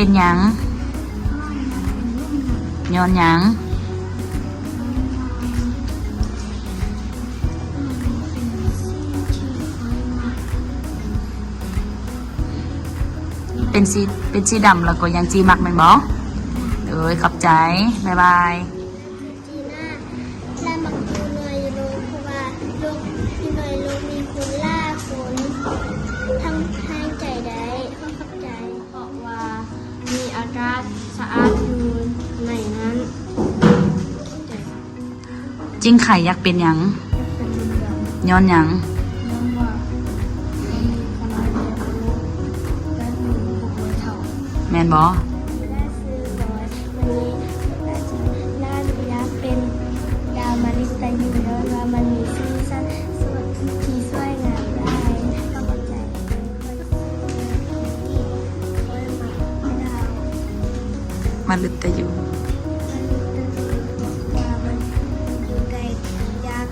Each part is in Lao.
ປັນຫຍັງ? ຍ້ອນຫຍັງ? ເປັນສີ ເປັນສີດຳ ແລ້ວກໍຍັງຈີມັກແມ່ນບໍ່? ໂດຍ ຂອບໃຈ ບາຍບາຍ. ຈີນາ ລາວມັກຢູ່ໜ່ວຍໂລກ ເພາະວ່າໂລກ ຢູ່ໜ່ວຍໂລກມີຄົນຫຼາຍຄົນ ທັງຫາຍໃຈໄດ້. ຂໍຂອບໃຈ ເພາະວ່າມີອາກາດສະອາດຢູ່ໃນນັ້ນ. ຈິງໄຄຢາກເປັນຫຍັງ? ຢາກເປັນລົມດຳ. ຍ້ອນຫຍັງ? ຍ້ອນວ່າມັນມີຄວາມແບບໂລກ ແບບໜຶ່ງບໍ່ເຖົ້າ. ແມ່ນບໍ່? ລາວຊື່ບອຍ ວັນນີ້ລາວຢາກເປັນດາວມະລິດຕະຢູ ຍ້ອນວ່າມັນມີສີສັນທີ່ສວຍງາມຫຼາຍ. ຂອບໃຈ. ຂ້ອຍມັກດາວມະລິດຕະຢູ ມະລິດຕະຢູ ເພາະວ່າມັນຢູ່ໄກຈາກ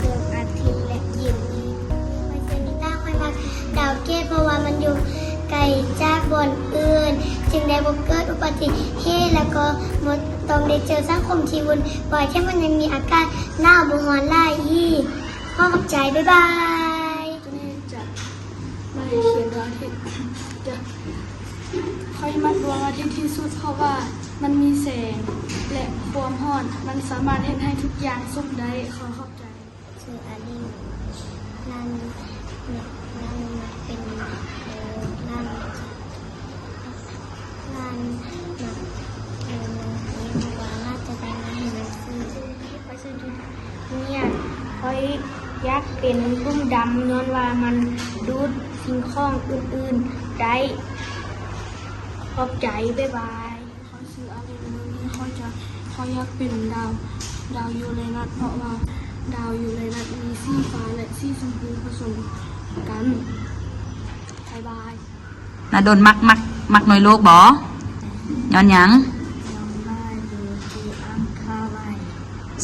ດວງອາທິດ ແລະ ເຢັນດີ. ຂ້ອຍຊື່ນິຕາ ຂ້ອຍມັກດາວເກດ ເພາະວ່າມັນຢູ່ໄກຈາກບ່ອນອື່ນ ຈຶ່ງໄດ້ບໍ່ເກີດອຸບັດຕິເຫດ ແລ້ວກໍບໍ່ຕ້ອງໄດ້ເຈີສັງຄົມທີ່ວຸ່ນວາຍ ແຖມມັນຍັງມີອາກາດໜາວບໍ່ຮ້ອນຫຼາຍອີກ. ຂໍຂອບໃຈ ບາຍບາຍ. ມາຂຽນດວງອາທິດ. ຂ້ອຍມັກດວງອາທິດທີ່ສຸດ ເພາະວ່າມັນມີແສງ ແລະ ຄວາມຮ້ອນ ມັນສາມາດເຮັດໃຫ້ທຸກຢ່າງສຸກໄດ້. ຂໍຂອບໃຈ. ຊື່ອາລິນ ລາວ ລາວມັກເປັນ ເອີ ລາວ ລາວມັກເປັນ ເພາະວ່າລາວຈະໄດ້ມາຮຽນໜັງສື. ຂ້ອຍຊື່ ເນຍ ຂ້ອຍຢາກເປັນລຸ່ມດຳ ຍ້ອນວ່າມັນດູດສິ່ງຂອງອື່ນໆໄດ້. ຂອບໃຈ ບາຍບາຍ. ຂ້ອຍຊື່ອາລິນ ມື້ນີ້ຂ້ອຍຈະ ຂ້ອຍຢາກເປັນດາວ ດາວຢູເຣນັດ ເພາະວ່າດາວຢູເຣນັດມີສີຟ້າ ແລະ ສີຊົມພູປະສົມກັນ. ບາຍບາຍ. ນາດົນມັກ ມັກ ມັກໜ່ວຍໂລກບໍ່? ຍ້ອນຫຍັງ?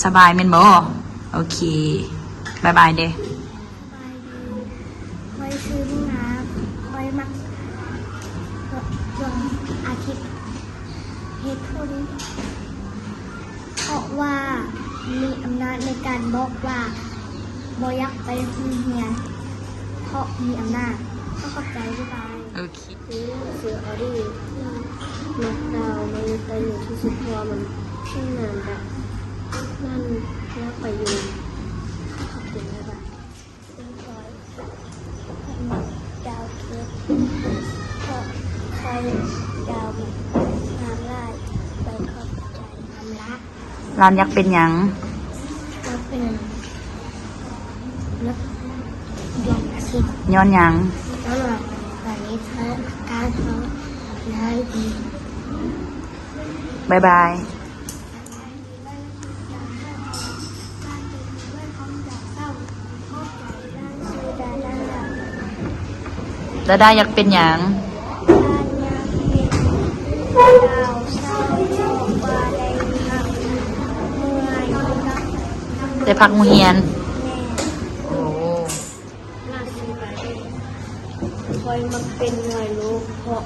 ສະບາຍແມ່ນບໍ່? ໂອເຄ ບາຍບາຍເດ້. ສະບາຍດີ ຂ້ອຍຊື່ໜູນາ ຂ້ອຍມັກດວງອາທິດ. ເຫດຜົນ ເພາະວ່າມີອຳນາດໃນການບອກວ່າບໍ່ຢາກໄປໂຮງຮຽນ ເພາະມີອຳນາດ. ຂໍຂອບໃຈ ບາຍບາຍ. ໂອເຄ. ຊື່ອາລີ ມັກດາວມະລິດຕະຢູທີ່ສຸດ ເພາະວ່າມັນສວຍງາມ ແລະ ມັນຢາກໄປຢູ່ນຳ. ຂໍຂອບໃຈ ບາຍບາຍ. ເປັນຂ້ອຍ ຂ້ອຍມັກດາວເກີດ ເພາະຂ້ອຍດາວມັນງາມຫຼາຍ. ໄປ ຂອບໃຈ. ອຳລາ ຫຼານຢາກເປັນຫຍັງ? ຢາກເປັນ ນັກດວງອາທິດ. ຍ້ອນຫຍັງ? ຍ້ອນວ່າໄປເຮັດໃຫ້ອາກາດເຮົາໄດ້ດີ. ບາຍບາຍ. ດາດາຢາກເປັນຫຍັງ? ໄດ້ພັກໂຮງຮຽນ. ໂອ້. ຂ້ອຍມັກເປັນໜ່ວຍໂລກ ເພາະ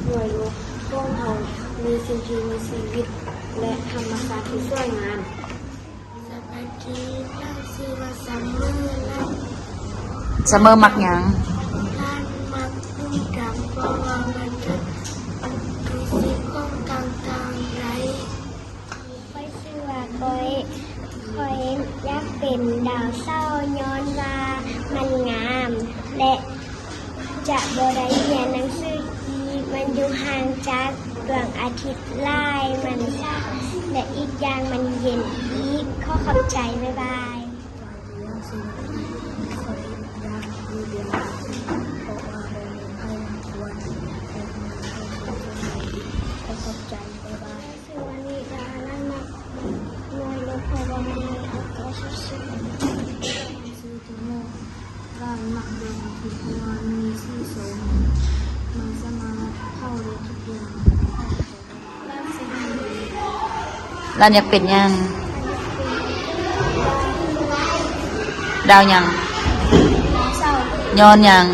ໜ່ວຍໂລກຂອງເຮົາມີສິ່ງທີ່ມີຊີວິດ ແລະ ທຳມະຊາດທີ່ສວຍງາມ. ທີ່ເຮົາຊື່ວ່າຊັມເມີ ແລະ ຊັມເມີມັກຫຍັງ? ທ່ານມັກດຸ່ມດຳ ເພາະວ່າມັນເປັນສິ່ງຂອງຕ່າງໆໄດ້. ຂ້ອຍຊື່ວ່າກ້ອຍ, ຂ້ອຍຢາກເປັນດາວເສົາ ຍ້ອນວ່າມັນງາມ ແລະ ຈະບໍ່ໄດ້ຮຽນໜັງສືອີກ, ມັນຢູ່ຫ່າງຈາກດວງອາທິດຫຼາຍ, ມັນສະອາດ ແລະ ອີກຢ່າງມັນເຢັນອີກ. ຂໍຂອບໃຈ, ບາຍບາຍ. ຊື່ວ່ານິດາ ລະມັກ ໜ່ວຍລົບ ເພາະວ່າມັນອາກາດສຸດໆ. ຊື່ໂຕໂມ ລະມັກດວງອາທິດ ເພາະວ່າມັນມີສີສົ້ມ ມັນສາມາດເຜົາໄດ້ທຸກຢ່າງ. ລະຢາກເປັນຫຍັງ? ດາວຫຍັງ? ຍ້ອນຫຍັງ?